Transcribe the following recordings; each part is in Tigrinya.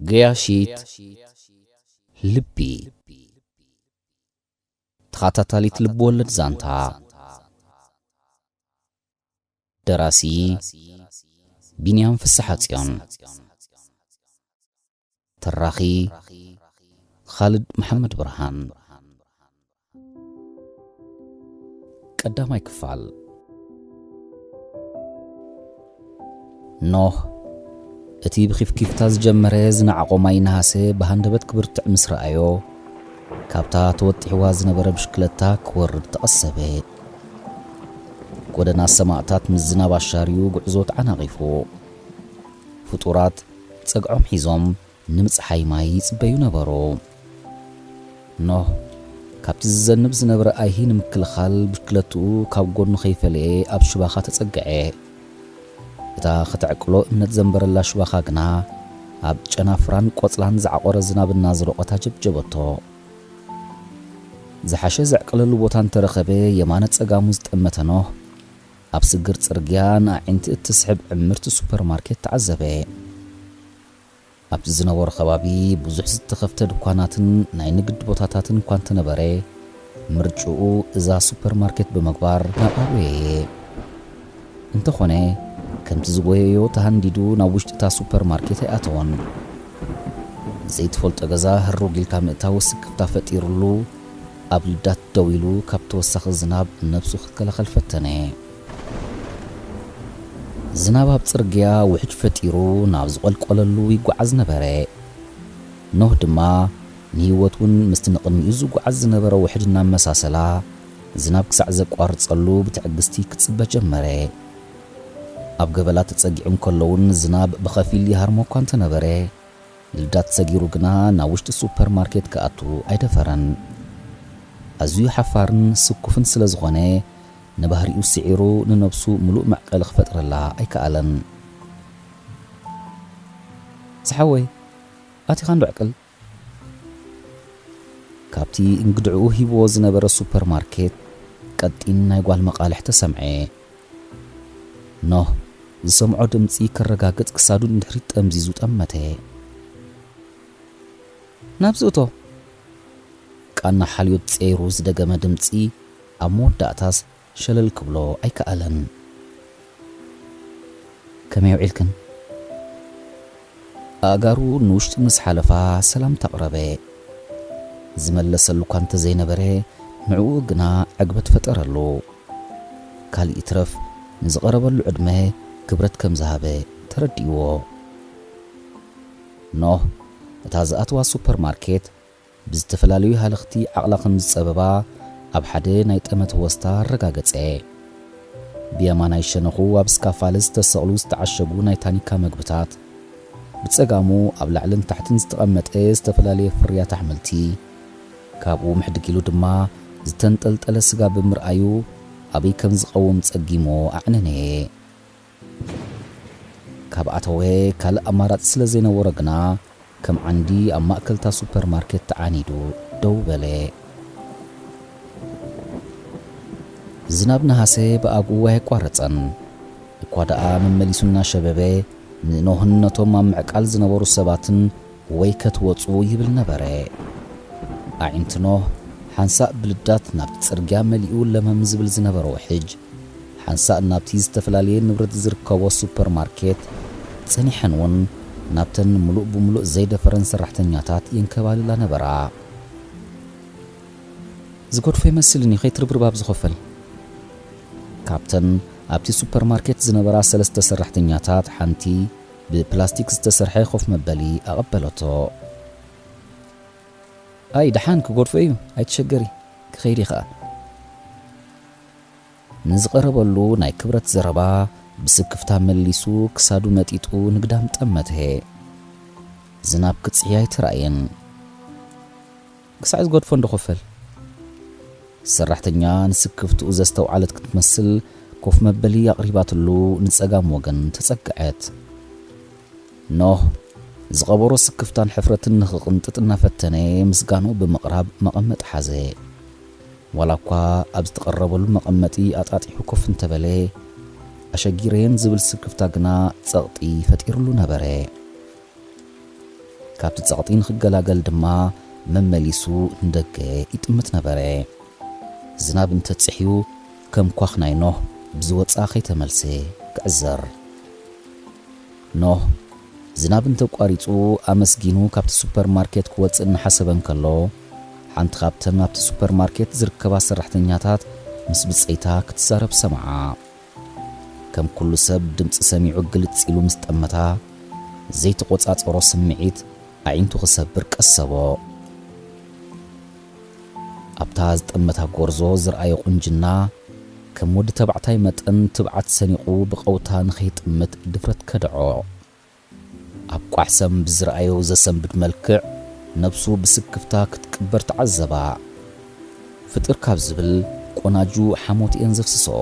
ገያሺት ልቢ። ተኸታታሊት ልብወለድ ዛንታ። ደራሲ ቢንያም ፍስሓጽዮን። ተራኺ ኻልድ መሓመድ ብርሃን። ቀዳማይ ክፋል። ኖህ፣ እቲ ብኺፍኪፍታ ዝጀመረ ዝነዓቖ ማይ ነሃሰ ብሃንደበት ክብርትዕ ምስ ረኣዮ፣ ካብታ ተወጢሕዋ ዝነበረ ብሽክለታ ክወርድ ተቐሰበ። ጎደና ሰማእታት ምስ ዝናብ ኣሻርዩ ጉዕዞ ተዓናቒፉ። ፍጡራት ጸግዖም ሒዞም ንምጽሓይ ማይ ይጽበዩ ነበሩ። ኖህ፣ ካብቲ ዝዘንብ ዝነበረ ኣይሂ ንምክልኻል ብሽክለትኡ ካብ ጎኑ ከይፈለየ ኣብ ሽባኻ ተጸግዐ። እታ ከተዕቅሎ እምነት ዘንበረላ ሽባኻ ግና ኣብ ጨናፍራን ቆጽላን ዝዓቖረ ዝናብ እናዝረቖት ኣጀብጀበቶ። ዝሓሸ ዘዕቅለሉ ቦታ እንተረኸበ የማነ ጸጋሙ ዝጠመተ ኖህ፣ ኣብ ስግር ጽርግያ ንኣዒንቲ እትስሕብ ዕምርቲ ሱፐርማርኬት ተዓዘበ። ኣብቲ ዝነበሮ ከባቢ ብዙሕ ዝተኸፍተ ድኳናትን ናይ ንግድ ቦታታትን እኳ እንተነበረ፣ ምርጭኡ እዛ ሱፐርማርኬት ብምግባር ናብኣ ጎየየ። እንተኾነ፣ ከምቲ ዝጎየዮ ተሃንዲዱ ናብ ውሽጢ እታ ሱፐርማርኬት ኣይኣተወን። ዘይትፈልጦ ገዛ ህሩግ ኢልካ ምእታው ስክፍታ ፈጢሩሉ፣ ኣብ ልዳት ደው ኢሉ ካብ ተወሳኺ ዝናብ ነብሱ ክከላኸል ፈተነ። ዝናብ ኣብ ጽርግያ ውሕጅ ፈጢሩ ናብ ዝቖልቆለሉ ይጓዓዝ ነበረ። ኖህ ድማ ንህይወት እውን ምስቲ ንቕድሚኡ ዝጓዓዝ ዝነበረ ውሕጅ እናመሳሰላ፣ ዝናብ ክሳዕ ዘቋርጸሉ ብትዕግስቲ ክጽበ ጀመረ። ኣብ ገበላ ተጸጊዑ እንከሎ እውን ዝናብ ብኸፊል ይሃርሞ እኳ እንተነበረ፣ ልዳት ሰጊሩ ግና ናብ ውሽጢ ሱፐርማርኬት ክኣቱ ኣይደፈረን። ኣዝዩ ሓፋርን ስኩፍን ስለ ዝኾነ፣ ንባህሪኡ ስዒሩ ንነብሱ ምሉእ መዕቀሊ ክፈጥረላ ኣይከኣለን። ዝሓወይ፣ ኣቲኻ እንዶ ዕቅል። ካብቲ እንግድዕኡ ሂብዎ ዝነበረ ሱፐርማርኬት ቀጢን ናይ ጓል መቓልሕ ተሰምዐ። ኖህ ዝሰምዖ ድምጺ ከረጋግጽ ክሳዱ ንድሕሪት ጠምዚዙ ጠመተ። ናብዚ እቶ። ቃና ሓልዮት ጸይሩ ዝደገመ ድምጺ ኣብ መወዳእታስ ሸለል ክብሎ ኣይከኣለን። ከመይ ውዒልክን? ኣእጋሩ ንውሽጢ ምስ ሓለፋ ሰላምታ ኣቕረበ። ዝመለሰሉ እኳ እንተዘይነበረ፣ ንዕኡ ግና ዕግበት ፈጠረሉ። ካልእ ይትረፍ፣ ንዝቐረበሉ ዕድመ ክብረት ከም ዝሃበ ተረዲእዎ። ኖህ፣ እታ ዝኣትዋ ሱፐርማርኬት ብዝተፈላለዩ ሃለኽቲ ዓቕላ ከም ዝጸበባ ኣብ ሓደ ናይ ጠመተ ወስታ ኣረጋገጸ። ብየማናይ ሸነኹ ኣብ ስካፋልስ ዝተሰቕሉ ዝተዓሸጉ ናይ ታኒካ መግብታት፣ ብጸጋሙ ኣብ ላዕልን ታሕትን ዝተቐመጠ ዝተፈላለየ ፍርያት ኣሕምልቲ፣ ካብኡ ምሕድግ ኢሉ ድማ ዝተንጠልጠለ ስጋ ብምርኣዩ ኣበይ ከም ዝቐውም ጸጊሞ ኣዕነነየ። ካብ ኣተወ ካልእ ኣማራጺ ስለ ዘይነበሮ ግና ከም ዓንዲ ኣብ ማእከልታ ሱፐርማርኬት ተዓኒዱ ደው በለ። ዝናብ ነሃሰ ብኣግኡ ኣየቋረጸን። እኳ ደኣ መመሊሱ እናሸበበ ንኖህን ነቶም ኣብ ምዕቃል ዝነበሩ ሰባትን ወይ ከትወጹ ይብል ነበረ። ኣዒንቲ ኖህ ሓንሳእ ብልዳት ናብቲ ጽርግያ መሊኡ ለመም ዝብል ዝነበረ ውሕጅ፣ ሓንሳእ ናብቲ ዝተፈላለየ ንብረት ዝርከቦ ሱፐርማርኬት፣ ጸኒሐን እውን ናብተን ምሉእ ብምሉእ ዘይደፈረን ሰራሕተኛታት የንከባልላ ነበራ። ዝገድፎ ይመስልኒ ከይትርብርባብ ዝኸፈል። ካብተን ኣብቲ ሱፐርማርኬት ዝነበራ ሰለስተ ሰራሕተኛታት ሓንቲ ብፕላስቲክ ዝተሰርሐ ኮፍ መበሊ ኣቐበለቶ። ኣይ፣ ደሓን ክገድፎ እዩ፣ ኣይትሸገሪ፣ ክኸይድ እየ ኸኣ። ንዝቐረበሉ ናይ ክብረት ዘረባ ብስክፍታ መሊሱ ክሳዱ መጢጡ ንግዳም ጠመተ። ዝናብ ክጽሕያ ኣይተራእየን። ክሳዕ ዝገድፎ እንዶ ኮፈል። ሰራሕተኛ ንስክፍትኡ ዘስተውዓለት ክትመስል ኮፍ መበሊ ኣቕሪባትሉ ንጸጋም ወገን ተጸግዐት። ኖህ ዝቐበሮ ስክፍታን ሕፍረትን ንኽቕንጥጥ እናፈተነ ምስጋንኡ ብምቕራብ መቐመጢ ሓዘ። ዋላ እኳ ኣብ ዝተቐረበሉ መቐመጢ ኣጣጢሑ ኮፍ እንተበለ፣ ኣሸጊረየን ዝብል ስክፍታ ግና ጸቕጢ ፈጢሩሉ ነበረ። ካብቲ ጸቕጢ ንኽገላገል ድማ መመሊሱ ንደገ ይጥምት ነበረ። ዝናብ እንተጽሕዩ፣ ከም ኳኽ ናይ ኖህ ብዝወጽኣ ከይተመልሰ ክዕዘር። ኖህ ዝናብ እንተቋሪጹ ኣመስጊኑ ካብቲ ሱፐርማርኬት ክወጽእ እናሓሰበ እንከሎ፣ ሓንቲ ካብተን ኣብቲ ሱፐርማርኬት ዝርከባ ሰራሕተኛታት ምስ ብጸይታ ክትዛረብ ሰምዓ። ከም ኩሉ ሰብ ድምጺ ሰሚዑ ግልጽ ኢሉ ምስ ጠመታ፣ ዘይተቖጻጸሮ ስምዒት ኣዒንቱ ክሰብር ቀሰቦ። ኣብታ ዝጠመታ ጎርዞ ዝረኣዮ ቁንጅና፣ ከም ወዲ ተባዕታይ መጠን ትብዓት ሰኒቑ ብቐውታ ንኸይጥምት ድፍረት ከድዖ። ኣብ ቋሕሰም ብዝረኣዮ ዘሰንብድ መልክዕ፣ ነብሱ ብስክፍታ ክትቅበር ተዓዘባ። ፍጥር ካብ ዝብል ቆናጁ ሓሞት እየን ዘፍስስኦ።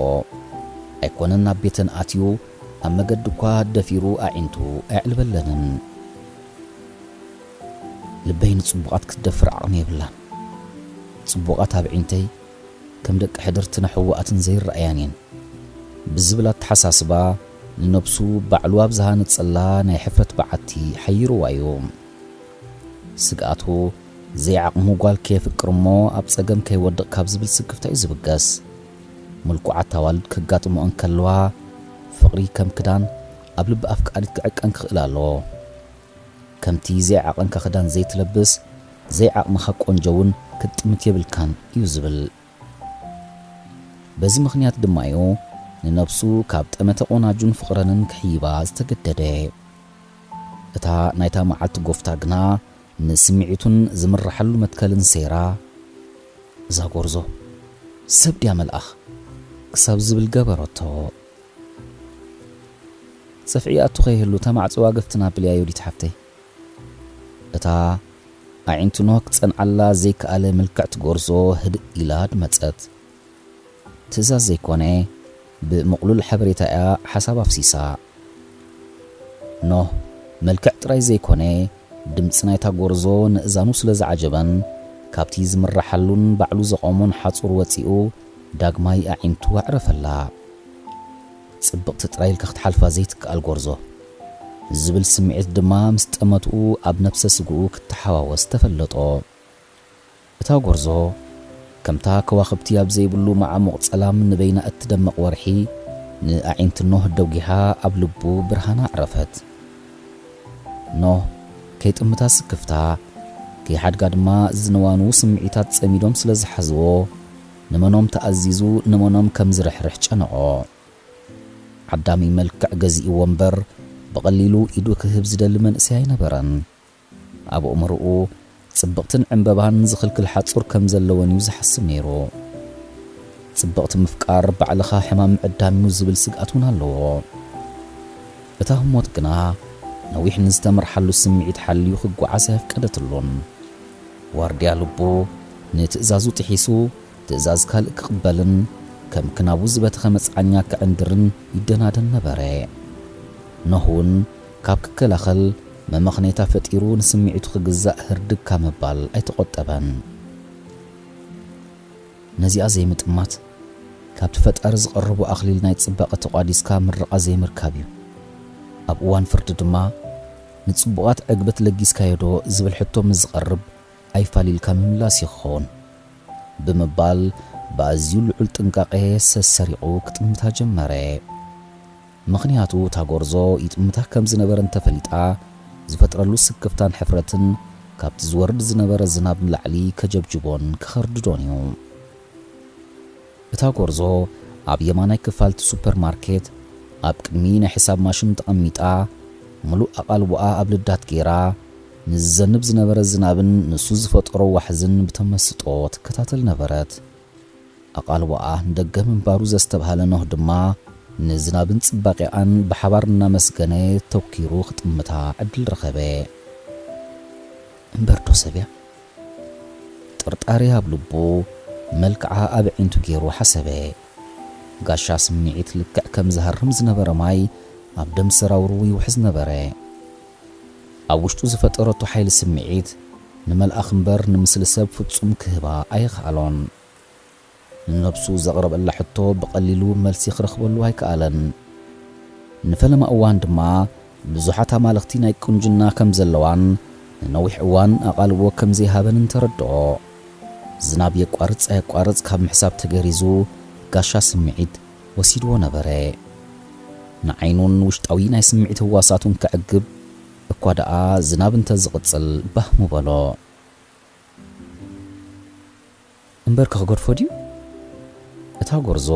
ኣይኮነን ናብ ቤተን ኣትዩ፣ ኣብ መገዲ እኳ ደፊሩ ኣዒንቱ ኣየዕልበለንን። ልበይ ንጽቡቓት ክትደፍር ዓቕሚ የብላን። ጽቡቓት ኣብ ዒንተይ ከም ደቂ ሕድርትን ኣሕዋኣትን ዘይረኣያን እየን ብዝብል ኣተሓሳስባ፣ ንነብሱ ባዕሉ ኣብ ዝሃነጸላ ናይ ሕፍረት በዓቲ ሓይርዋ እዩ። ስግኣቱ፣ ዘይዓቕሙ ጓል ከየፍቅር እሞ ኣብ ጸገም ከይወድቕ ካብ ዝብል ስክፍታ እዩ ዝብገስ። ምልኩዓት ኣዋልድ ከጋጥሞ እንከለዋ፣ ፍቕሪ ከም ክዳን ኣብ ልቢ ኣፍቃሪት ክዕቀን ክኽእል ኣለዎ። ከምቲ ዘይዓቐንካ ክዳን ዘይትለብስ፣ ዘይዓቕምኻ ቆንጆ እውን ክትጥምት የብልካን እዩ ዝብል። በዚ ምኽንያት ድማ እዩ ንነብሱ ካብ ጠመተ ቆናጁን ፍቕረንን ክሕይባ ዝተገደደ። እታ ናይታ መዓልቲ ጎፍታ ግና ንስምዒቱን ዝምርሓሉ መትከልን ሰይራ፣ እዛ ጎርዞ ሰብ ድያ መልኣኽ ክሳብ ዝብል ገበረቶ። ጽፍዒ ኣቱ ከይህሉ እታ ማዕጾ ዋገፍትና ኣብልያ ዮዲት ሓፍተይ። እታ ኣዒንቱ ኖህ ክጸንዓላ ዘይከኣለ ምልክዕቲ ጎርዞ ህድእ ኢላ ኣድመጸት። ትእዛዝ ዘይኮነ፣ ብምቕሉል ሓበሬታ እያ ሓሳብ ኣፍሲሳ። ኖህ መልክዕ ጥራይ ዘይኮነ፣ ድምጺ ናይታ ጎርዞ ንእዛኑ ስለ ዝዓጀበን፣ ካብቲ ዝምርሓሉን ባዕሉ ዘቖሞን ሓጹር ወጺኡ፣ ዳግማይ ኣዒንቱ ኣዕረፈላ። ጽብቕቲ ጥራይ ኢልካ ክትሓልፋ ዘይትከኣል ጎርዞ ዝብል ስምዒት ድማ ምስ ጠመትኡ ኣብ ነብሰ ስግኡ ክተሓዋወስ ተፈለጦ። እታ ጎርዞ፣ ከምታ ከዋኽብቲ ኣብ ዘይብሉ መዓሙቕ ጸላም ንበይና እትደምቕ ወርሒ፣ ንኣዒንቲ ኖህ ደጒሓ ኣብ ልቡ ብርሃና ኣዕረፈት። ኖህ ከይጥምታ ስክፍታ፣ ከይሓድጋ ድማ ዝንዋንዉ ስምዒታት ጸሚዶም ስለ ዝሓዝዎ፣ ንመኖም ተኣዚዙ ንመኖም ከም ዝርሕርሕ ጨነቖ። ዓዳሚ መልክዕ ገዚእዎ እምበር፣ ብቐሊሉ ኢዱ ክህብ ዝደሊ መንእሰይ ኣይነበረን። ኣብ ኣእምሮኡ ጽብቕትን ዕምበባን ዝኽልክል ሓጹር ከም ዘለወን እዩ ዝሓስብ ነይሩ። ጽብቕቲ ምፍቃር ባዕልኻ ሕማም ምዕዳም እዩ ዝብል ስግኣት እውን ኣለዎ። እታ ህሞት ግና ነዊሕ ንዝተመርሓሉ ስምዒት ሓልዩ ክጓዓዝ ኣየፍቀደትሉን። ዋርድያ ልቡ ንትእዛዙ ጥሒሱ፣ ትእዛዝ ካልእ ክቕበልን ከም ክናቡ ዝበተኸ መጽዓኛ ክዕንድርን ይደናደን ነበረ። ኖህ እውን ካብ ክከላኸል መመኽነይታ ፈጢሩ ንስምዒቱ ክግዛእ ህርድግ ካብ ምባል ኣይተቖጠበን። ነዚኣ ዘይምጥማት፣ ካብቲ ፈጣሪ ዝቐረቦ ኣኽሊል ናይ ጽባቐ ተቋዲስካ ምርቓ ዘይምርካብ እዩ። ኣብ እዋን ፍርዲ ድማ፣ "ንጽቡቓት ዕግበት ለጊስካዮ ዶ?" ዝብል ሕቶ ምስ ዝቐርብ፣ ኣይፋሊልካ ምምላስ እዩ ክኸውን፣ ብምባል ብኣዝዩ ልዑል ጥንቃቐ ሰሰሪቑ ክጥምታ ጀመረ። ምኽንያቱ፣ እታ ጎርዞ ይጥምታ ከም ዝነበረ እንተፈሊጣ፣ ዝፈጥረሉ ስክፍታን ሕፍረትን ካብቲ ዝወርድ ዝነበረ ዝናብ ንላዕሊ ከጀብጅቦን ከኸርድዶን እዩ። እታ ጎርዞ ኣብ የማናይ ክፋል እቲ ሱፐርማርኬት፣ ኣብ ቅድሚ ናይ ሕሳብ ማሽን ተቐሚጣ፣ ምሉእ ኣቓልቦኣ ኣብ ልዳት ገይራ፣ ንዝዘንብ ዝነበረ ዝናብን ንሱ ዝፈጠሮ ዋሕዝን ብተመስጦ ትከታተል ነበረት። ኣቓልቦኣ ንደገ ምንባሩ ዘስተብሃለ ኖህ ድማ፣ ንዝናብን ጽባቐኣን ብሓባር እናመስገነ ተኲሩ ክጥምታ ዕድል ረኸበ። እምበር ዶ ሰብ እያ? ጥርጣሬ ኣብ ልቡ፣ መልክዓ ኣብ ኣዒንቱ ገይሩ ሓሰበ። ጋሻ ስምዒት ልክዕ ከም ዝሃርም ዝነበረ ማይ ኣብ ደም ሰራውሩ ይውሕዝ ነበረ። ኣብ ውሽጡ ዝፈጠረቶ ሓይሊ ስምዒት ንመልኣኽ እምበር ንምስሊ ሰብ ፍጹም ክህባ ኣይኸኣሎን። ንነብሱ ዘቕረበላ ሕቶ ብቐሊሉ መልሲ ክረኽበሉ ኣይከኣለን። ንፈለማ እዋን ድማ ብዙሓት ኣማልኽቲ ናይ ቁንጅና ከም ዘለዋን ንነዊሕ እዋን ኣቓልቦ ከም ዘይሃበን እንተረድኦ፣ ዝናብ የቋርጽ ኣየቋርጽ ካብ ምሕሳብ ተገሪዙ፣ ጋሻ ስምዒት ወሲድዎ ነበረ። ንዓይኑን ውሽጣዊ ናይ ስምዒት ህዋሳቱን ከዕግብ እኳ ደኣ፣ ዝናብ እንተ ዝቕጽል ባህ ምበሎ። እምበርከ ክገድፎ ድዩ? እታ ጎርዞ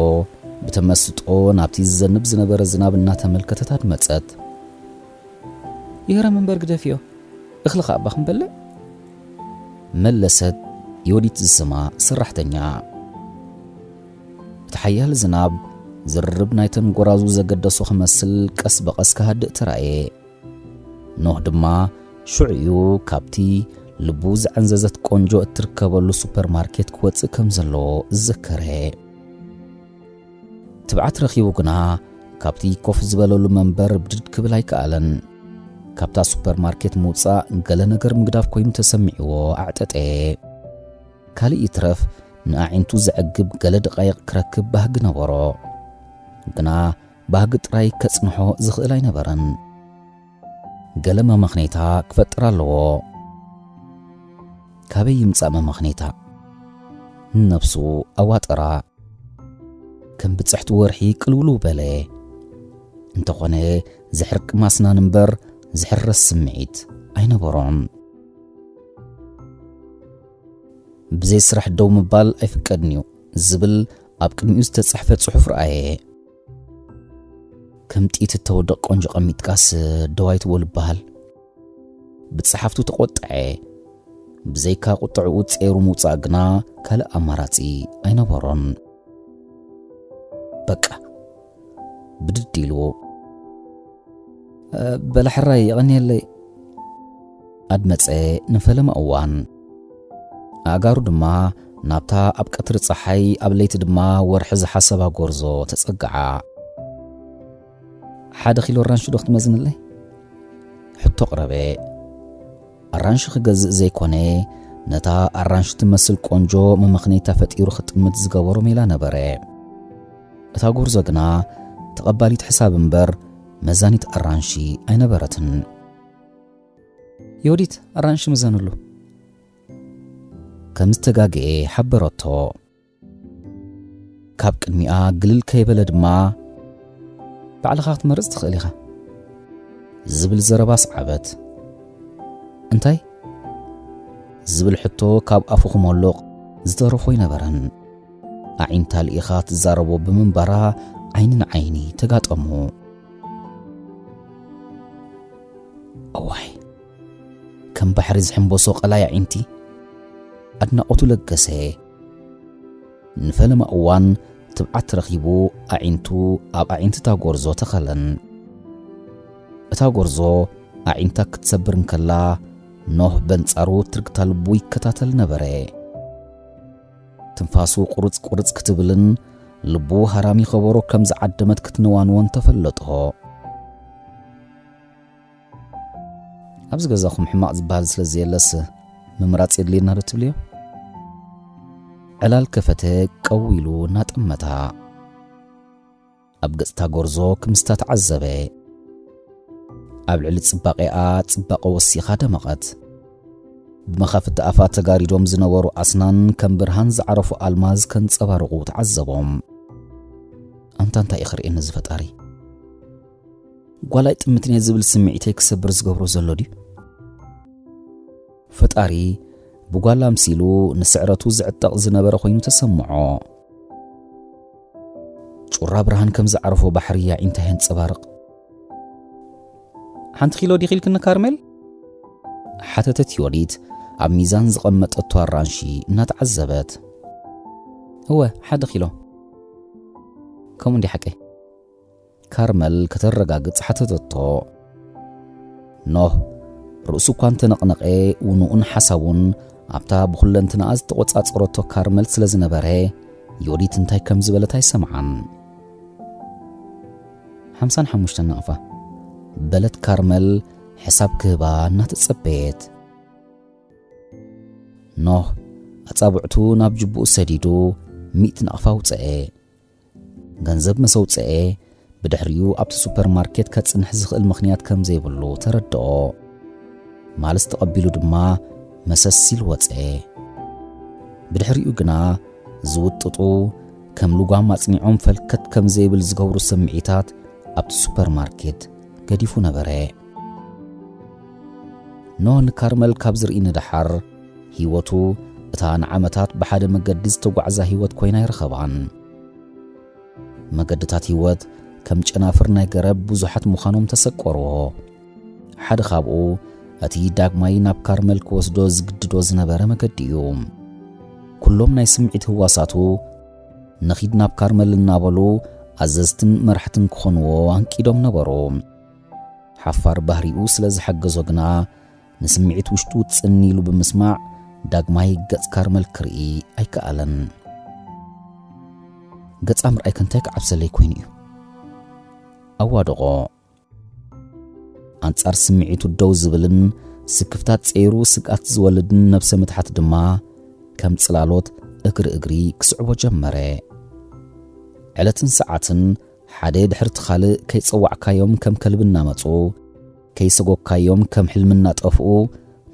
ብተመስጦ ናብቲ ዝዘንብ ዝነበረ ዝናብ እናተመልከተት ኣድመጸት። ይህረም እምበር ግደፍዮ፣ እኽሊ ኸኣ እባ ክንበልዕ። መለሰት ዮዲት ዝስማ ሰራሕተኛ። እቲ ሓያል ዝናብ ዝርርብ ናይተን ጎራዙ ዘገደሶ ክመስል ቀስ ብቐስ ክሃድእ ተራእየ። ኖህ ድማ ሽዑ እዩ ካብቲ ልቡ ዝዐንዘዘት ቆንጆ እትርከበሉ ሱፐርማርኬት ክወጽእ ከም ዘለዎ ዝዘከረ። ትብዓት ረኺቡ ግና ካብቲ ኮፍ ዝበለሉ መንበር ብድድ ክብል ኣይከኣለን። ካብታ ሱፐርማርኬት ምውጻእ ገለ ነገር ምግዳፍ ኮይኑ ተሰሚዕዎ ኣዕጠጠ። ካልእ ይትረፍ ንኣዒንቱ ዘዕግብ ገለ ደቓይቕ ክረክብ ባህጊ ነበሮ። ግና ባህጊ ጥራይ ከጽንሖ ዝኽእል ኣይነበረን። ገለ መመኽኔታ ክፈጥር ኣለዎ። ካበይ ይምጻእ መመኽኔታ? ንነብሱ ኣዋጠራ። ከም ብጽሕቲ ወርሒ ቅልውልው በለ። እንተኾነ ዘሕርቅ ማስናን እምበር ዝሕረስ ስምዒት ኣይነበሮን። ብዘይ ስራሕ ደው ምባል ኣይፍቀድን እዩ ዝብል ኣብ ቅድሚኡ ዝተጻሕፈ ጽሑፍ ረኣየ። ከም ጥይት እተወድቕ ቆንጆ ቀሚጥካስ ደው ኣይትበሉ ይበሃል። ብጸሓፍቱ ተቖጥዐ። ብዘይካ ቁጥዕኡ ጸይሩ ምውጻእ ግና ካልእ ኣማራጺ ኣይነበሮን። በቃ፣ ብድድ ኢሉ፣ "በለ ሕራይ፣ የቐንየለይ" ኣድመጸ ንፈለማ እዋን። ኣእጋሩ ድማ ናብታ ኣብ ቀትሪ ጸሓይ ኣብ ለይቲ ድማ ወርሒ ዝሓሰባ ጎርዞ ተጸግዓ። "ሓደ ኪሎ ኣራንሺ ዶ ክትመዝንለይ?" ሕቶ ኣቕረበ። ኣራንሺ ክገዝእ ዘይኮነ፣ ነታ ኣራንሺ ትመስል ቆንጆ መመኽነይታ ፈጢሩ ክጥምት ዝገበሮ ሜላ ነበረ። እታ ጎርዞ ግና ተቐባሊት ሕሳብ እምበር መዛኒት ኣራንሺ ኣይነበረትን። "ዮዲት፣ ኣራንሺ ምዘንሉ" ከም ዝተጋግኤ ሓበረቶ። ካብ ቅድሚኣ ግልል ከይበለ ድማ፣ "ባዕልኻ ክትመርጽ ትኽእል ኢኻ" ዝብል ዘረባ ሰዓበት። "እንታይ?" ዝብል ሕቶ ካብ ኣፉ ክመልቕ ዝተረፎ ኣይነበረን። ኣዒንታ ልኢኻ ትዛረቦ ብምንባራ ዓይኒ ንዓይኒ ተጋጠሙ። እዋይ፣ ከም ባሕሪ ዝሕምበሶ ቀላይ ኣዒንቲ ኣድናቖቱ ለገሰ። ንፈለማ እዋን ትብዓት ረኺቡ ኣዒንቱ ኣብ ኣዒንቲ እታ ጎርዞ ተኸለን። እታ ጎርዞ ኣዒንታ ክትሰብር እንከላ፣ ኖህ በንጻሩ ትርግታ ልቡ ይከታተል ነበረ። ትንፋሱ ቁርጽ ቁርጽ ክትብልን ልቡ ሃራሚ ከበሮ ከም ዝዓደመት ክትነዋንዎን ተፈለጦ። "ኣብዚ ገዛኹም ሕማቕ ዝበሃል ስለ ዘየለስ ምምራጽ የድልየና ዶ ትብልዮ?" ዕላል ከፈተ ቀው ኢሉ እናጠመታ። ኣብ ገጽታ ጎርዞ ክምስታ ተዓዘበ። ኣብ ልዕሊ ጽባቐኣ ጽባቐ ወሲኻ ደመቐት። ብመኻፍቲ ኣፋ ተጋሪዶም ዝነበሩ ኣስናን ከም ብርሃን ዝዓረፉ ኣልማዝ ከንጸባርቑ ተዓዘቦም። ኣንታ እንታይ እዩ ክርእየኒ እዚ ፈጣሪ? ጓል ኣይጥምትን እየ ዝብል ስምዒተይ ክሰብር ዝገብሮ ዘሎ ድዩ? ፈጣሪ ብጓል ኣምሲሉ ንስዕረቱ ዝዕጠቕ ዝነበረ ኮይኑ ተሰምዖ። ጩራ ብርሃን ከም ዝዓረፎ ባሕሪ ኣዒንታ የንጸባርቕ። "ሓንቲ ኪሎ ዲኺ ኢልክኒ ካርሜል?" ሓተተት ዮዲት ኣብ ሚዛን ዝቐመጠቶ ኣራንሺ እናተዓዘበት። "እወ፣ ሓደ ኪሎ። ከምኡ እንዲ ሓቀይ?" ካርመል ከተረጋግጽ ሓተተቶ። ኖህ ርእሱ እኳ እንተነቕነቐ፣ ውንኡን ሓሳቡን ኣብታ ብኹለንትናኣ ዝተቖጻጸረቶ ካርመል ስለ ዝነበረ፣ ዮዲት እንታይ ከም ዝበለት ኣይሰምዓን። "ሓምሳን ሓሙሽተን ናቕፋ" በለት ካርመል ሕሳብ ክህባ እናተጸበየት። ኖህ ኣጻብዕቱ ናብ ጅቡኡ ሰዲዱ ሚእቲ ናቕፋ ኣውጸኤ። ገንዘብ መሰውጸኤ ብድሕሪኡ ኣብቲ ሱፐርማርኬት ከጽንሕ ዝኽእል ምኽንያት ከም ዘይብሉ ተረድኦ። ማልስ ተቐቢሉ ድማ መሰስ ኢሉ ወጸ። ብድሕሪኡ ግና ዝውጥጡ ከም ልጓም ኣጽኒዖም ፈልከት ከም ዘይብል ዝገብሩ ስምዒታት ኣብቲ ሱፐርማርኬት ገዲፉ ነበረ። ኖህ ንካርመል ካብ ዝርኢ ንደሓር፣ ህይወቱ እታ ንዓመታት ብሓደ መገዲ ዝተጓዕዛ ህይወት ኮይና ኣይረኸባን። መገድታት ህይወት ከም ጨናፍር ናይ ገረብ ብዙሓት ምዃኖም ተሰቆርዎ። ሓደ ካብኡ እቲ ዳግማይ ናብ ካርመል ክወስዶ ዝግድዶ ዝነበረ መገዲ እዩ። ኩሎም ናይ ስምዒት ህዋሳቱ ንኺድ ናብ ካርመል እናበሉ ኣዘዝትን መራሕትን ክኾንዎ ኣንቂዶም ነበሩ። ሓፋር ባህሪኡ ስለ ዝሓገዞ ግና ንስምዒት ውሽጡ ጽን ኢሉ ብምስማዕ ዳግማይ ገጽ ካርመል ክርኢ ኣይከኣለን። ገጻ ምርኣይ ከንታይ ክዓብሰለይ ኮይኑ እዩ? ኣዋደቖ። ኣንጻር ስምዒቱ ደው ዝብልን ስክፍታት ጸይሩ ስግኣት ዝወልድን ነብሰ ምትሓት ድማ ከም ጽላሎት እግሪ እግሪ ክስዕቦ ጀመረ። ዕለትን ሰዓትን ሓደ ድሕርቲ ካልእ ከይጸዋዕካዮም ከም ከልቢ እናመጹ፣ ከይሰጎግካዮም ከም ሕልሚ እናጠፍኡ፣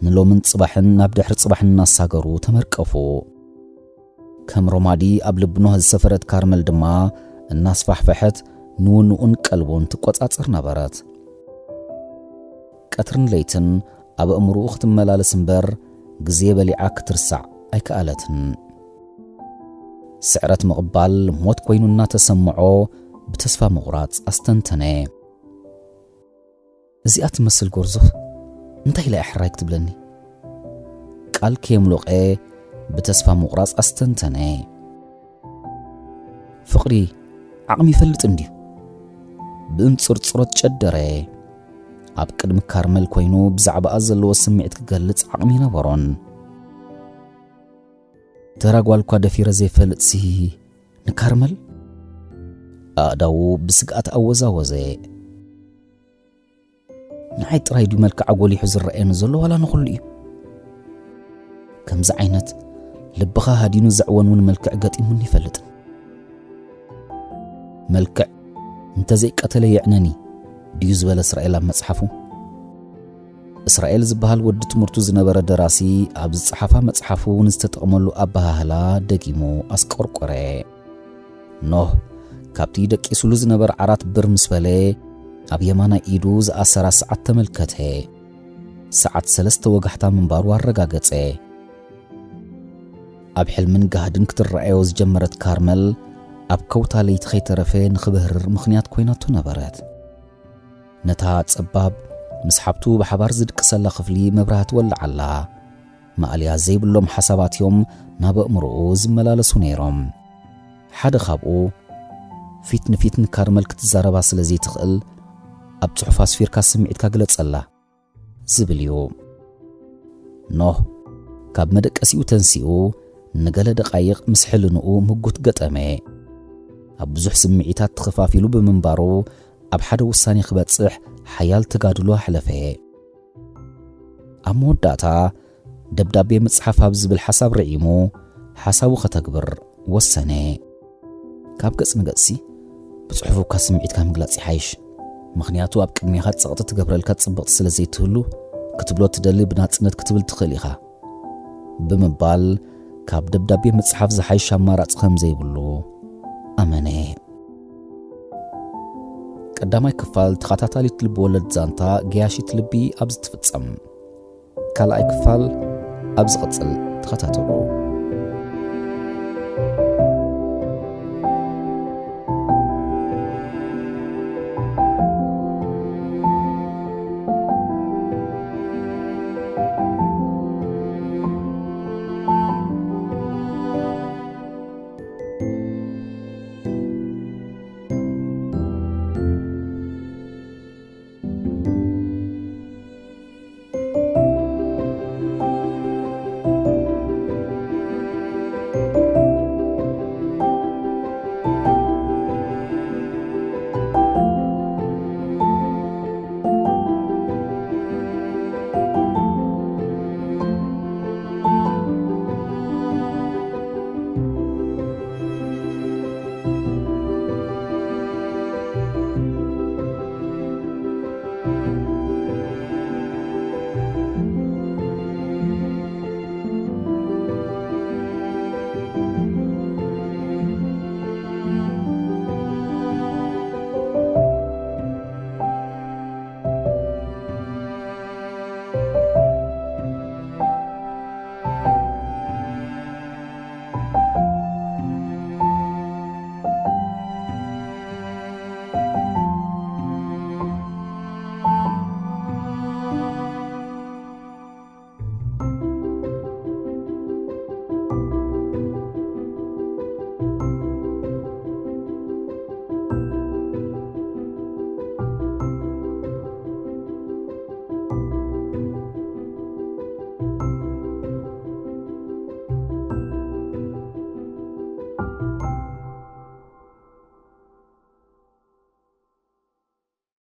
ንሎምን ጽባሕን ናብ ድሕሪ ጽባሕ እናሳገሩ ተመርቀፉ። ከም ሮማዲ ኣብ ልቢ ኖህ ዝሰፈረት ካርመል ድማ እናስፋሕፈሐት ንውንኡን ቀልቡን ትቆጻጸር ነበረት። ቀትርን ለይትን ኣብ ኣእምሮኡ ክትመላለስ እምበር ግዜ በሊዓ ክትርሳዕ ኣይከኣለትን። ስዕረት ምቕባል ሞት ኮይኑ እናተሰምዖ ብተስፋ ምቑራጽ ኣስተንተነ። እዚኣ ትመስል ጎርዞ እንታይ ኢላ እያ ሕራይ ክትብለኒ? ቃል ከየምሎቐ ብተስፋ ምቑራጽ ኣስተንተነ። ፍቕሪ ዓቕሚ ይፈልጥ እንድዩ? ብእንጽርጽሮት ጨደረ። ኣብ ቅድሚ ካርመል ኮይኑ ብዛዕባኣ ዘለዎ ስምዒት ክገልጽ ዓቕሚ ይነበሮን። ተራ ጓል እኳ ደፊረ ዘይፈልጥሲ ንካርመል? ኣእዳዉ ብስግኣት ኣወዛወዘ። ንዓይ ጥራይ ድዩ መልክዓ ጎሊሑ ዝረኣየኒ ዘሎ ዋላ ንኹሉ እዩ? ከምዚ ዓይነት ልብኻ ሃዲኑ ዘዕወንውን መልክዕ ገጢሙኒ ይፈልጥ። መልክዕ እንተዘይቀተለ የዕነኒ ድዩ ዝበለ እስራኤል ኣብ መጽሓፉ? እስራኤል ዝበሃል ወዲ ትምህርቱ ዝነበረ ደራሲ ኣብ ዝጸሓፋ መጽሓፉ ንዝተጠቕመሉ ኣበሃህላ ደጊሙ ኣስቆርቆረ። ኖህ ካብቲ ደቂሱሉ ዝነበረ ዓራት ብር ምስ በለ፣ ኣብ የማናይ ኢዱ ዝኣሰራ ሰዓት ተመልከተ። ሰዓት ሰለስተ ወጋሕታ ምንባሩ ኣረጋገጸ። ኣብ ሕልምን ጋህድን ክትረኣዮ ዝጀመረት ካርመል፣ ኣብ ከውታ ለይቲ ከይተረፈ ንኽበህርር ምኽንያት ኮይናቶ ነበረት። ነታ ጸባብ ምስ ሓብቱ ብሓባር ዝድቅሰላ ክፍሊ መብራህቲ ወልዓላ። ማእልያ ዘይብሎም ሓሳባት እዮም ናብ ኣእምሮኡ ዝመላለሱ ነይሮም። ሓደ ካብኡ፣ ፊት ንፊት ንካርመል ክትዛረባ ስለ ዘይትኽእል፣ ኣብ ጽሑፍ ኣስፊርካ ስምዒትካ ግለጸላ ዝብል እዩ። ኖህ ካብ መደቀሲኡ ተንሲኡ ንገለ ደቃይቕ ምስ ሕልንኡ ምጉት ገጠመ። ኣብ ብዙሕ ስምዒታት ተኸፋፊሉ ብምንባሩ ኣብ ሓደ ውሳኔ ክበጽሕ ሓያል ተጋድሎ ኣሕለፈ። ኣብ መወዳእታ ደብዳቤ ምጽሓፍ ኣብ ዝብል ሓሳብ ርዒሙ ሓሳቡ ከተግብር ወሰነ። ካብ ገጽ ንገጽሲ ብጽሑፍ እኳ ስምዒትካ ምግላጽ ይሓይሽ። ምኽንያቱ ኣብ ቅድሜኻ ጸቕጢ ትገብረልካ ጽብቕቲ ስለ ዘይትህሉ ክትብሎ ትደሊ ብናጽነት ክትብል ትኽእል ኢኻ ብምባል ካብ ደብዳቤ ምጽሓፍ ዝሓይሽ ኣማራጺ ከም ዘይብሉ ኣመነ። ቀዳማይ ክፋል ተኸታታሊት ልብወለድ ዛንታ ገያሺት ልቢ ኣብዚ ትፍጸም። ካልኣይ ክፋል ኣብ ዝቕጽል ተኸታተሉ።